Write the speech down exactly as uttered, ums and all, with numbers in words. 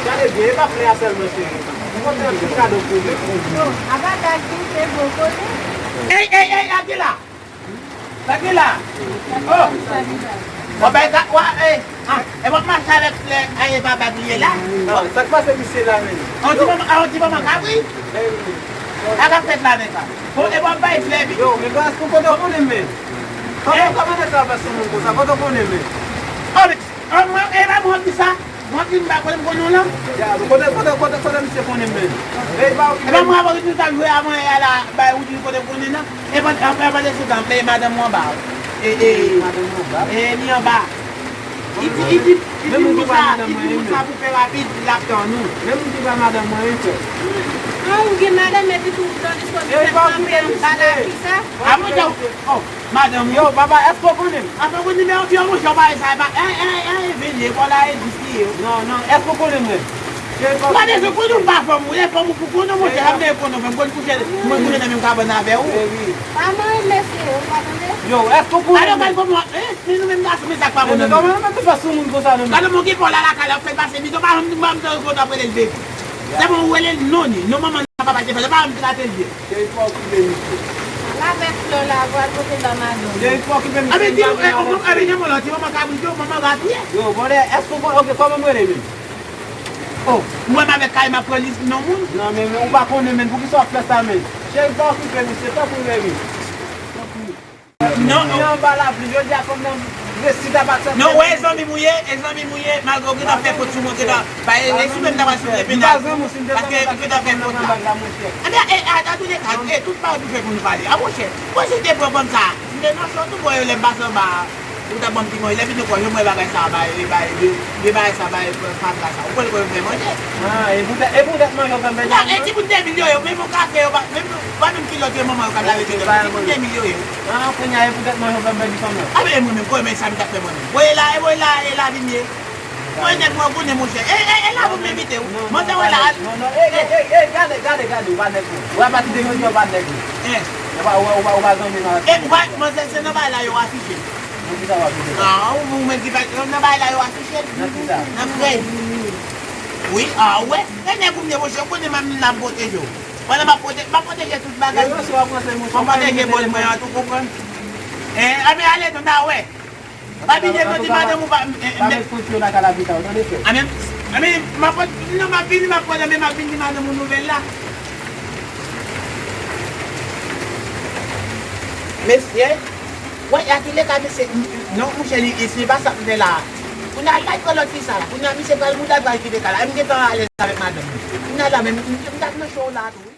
Gade byen, e pa flè a sèlman, cheri. M kontan anpil kado pou ou. Apa dat tou se bon kote. Ey, ey, ey, Akila! Akila! Oh! Bon, bay ka, wa, ey, ah, e bon mache avèk flè, a, e pa bag li ye la? Non, sa k pase misye la menm? On ti moman, on ti moman kabri? A ka fèt la nèg la. Bon, e bon bay flè, pi. Yo, men baz, pou kote w konnen men? Kòman, kòman nèg sa fè sou moun konsa? Kote w konnen men? Oh, men, oh, mwen, e pa mwen ki sa. Mwen ki m pa konnen m konnen w lan. Ya, kote, kote, kote, kote misye konnen men? E pa, e pa mwen avè w ki ta jwe a mwen a la, bay ou di kote m konnen nan. E pa, e pa de sou tan, men madanm ou anba. E, e, madanm ou anba? E, li anba. Li di, li di, li di moun sa, li di moun sa pou fè rapid, l ap tann ou. Menm moun ki pa madanm mwen, wi, frè. Ah, ou gen madanm, epi tou, tandis ke ou fèk kanpe anba lapli sa? A mwen, oh, madanm ou. Yo, papa, èske w konnen m? Apa w konnen, men, yo, monchè, w pa sa, e pa, e, e, e, vini, e pa la, e jis li ye. Non, non, èske w konnen mwen? Ou pa bezwen konnen, m pa fanm ou, e fanm ou pou konnen, monchè, la m te konnen, mwen konn kouche, mwen kouche nan menm kabann avè ou. Pa mwen, mesye, ou pa tande? Yo, èske w konnen mwen? Alò, gade kòman, eh, men nou menm gason, men sa k pa bon nan nou. Kòman nou mete fas sou moun konsa, non? Gade moun ki pa w la lakay la, w fè l pase, bidon, pa janm, pa janm konn ap rele l baby. Sèlman ou rele l noni, non manman nan papa te fè, se pa menm ki gate l ye. Cheri, pa okipe misye. Al avèk flè w la, pou al pote ba madanm. Cheri, pa okipe misye. Abe, di nou, eh, oh, abe, jan mwen la, ti manman kabrit yo, manman rat ou ye. Yo, brother, èske w konn, ok, kòman m rele menm? Oh, ou wè m avèk kay m ap pran lis non moun? Non, men, men ou pa konnen, men poukisa w ap fè sa, men? Cheri, pa okipe misye, tanpri, baby. Tanpri. Non, li anba lapli, jodi a fanm nan resi ta pa aksepte. Non, wè, e zanmi m ou ye, e zanmi m ou ye, malgre ou gentan fè fot sou mwen, ou gentan, pa, e, e si menm ta pral sou penal, paske ou gentan fè fot la. Ebyen, e, a, a tou de ka, e, tout pawòl pou fè pou nou pale. A, monchè, mwen si w te pran fanm sa, m te nan chò tou, bon, yo lè m pase anba a, ou ta ban m ti manje, lè vini kwè, yo mwen bagay sa, bay, e, bay, de, de bagay sa, bay, fatra sa, ou kwè l kwè yo fè manje? Ah, e poutèt, e poutèt manje w fè m pèdi. Non, e ti bout de mil yo, yo, menm yon kafe, yo pa, menm, pa menm kilòt yo, manman yo ka lave kilòt, ti bout de mil yo, yo. Ah, kounye a, e poutèt mwen yo fè m pèdi fanm nan. A, men, e mwen menm, kòman sa m t ap fè mwen menm? Voye la, e voye la, e la vin ye. Mwen nèg mwen konnen, monchè. E, e, e la pou m envite w. Manzè wè la. Non, non, e, e, e, e, gade, gade, gade, ou pa nèg mwen. Ou pa pati de jodi, ou pa nèg mwen. Ou pa, ou pa, ou pa, ou pa zanmi nan. E, ou pa, manzè, se nan bay la yo afiche. Nan ki sa w afiche? Ah, ou, ou menm ki pa, nan bay la yo afiche. Nan ki sa? Nan frè. Wi, ah, ou wè. E nèg ou m ye, monchè, ou konnen m ap, m ap pwoteje w. Pandan m ap pwote-, m ap pwoteje tout bagay. Mwen pwoteje bòl mwen an tou, konprann? Eh, anben ale non, n a wè. Pa bliye non, di madanm ou pa, eh, eh, pa met kout pye w nan kalabita w, tande frè? Anben, anben, m ap, non, m ap vini, m ap pran, anben, m ap vin di madanm ou nouvèl la. Mesye, wè, a ki leta mesye, non, monchè, li, se pa sa m fè la. Kounye a, l al pran lòt fi sa la. Kounye a, misye pral mouda, l pral kite kay la. E m gentan alèz avèk madanm mwen. Kounye a la, men m, m, m t ap nan cho w la tou, wi.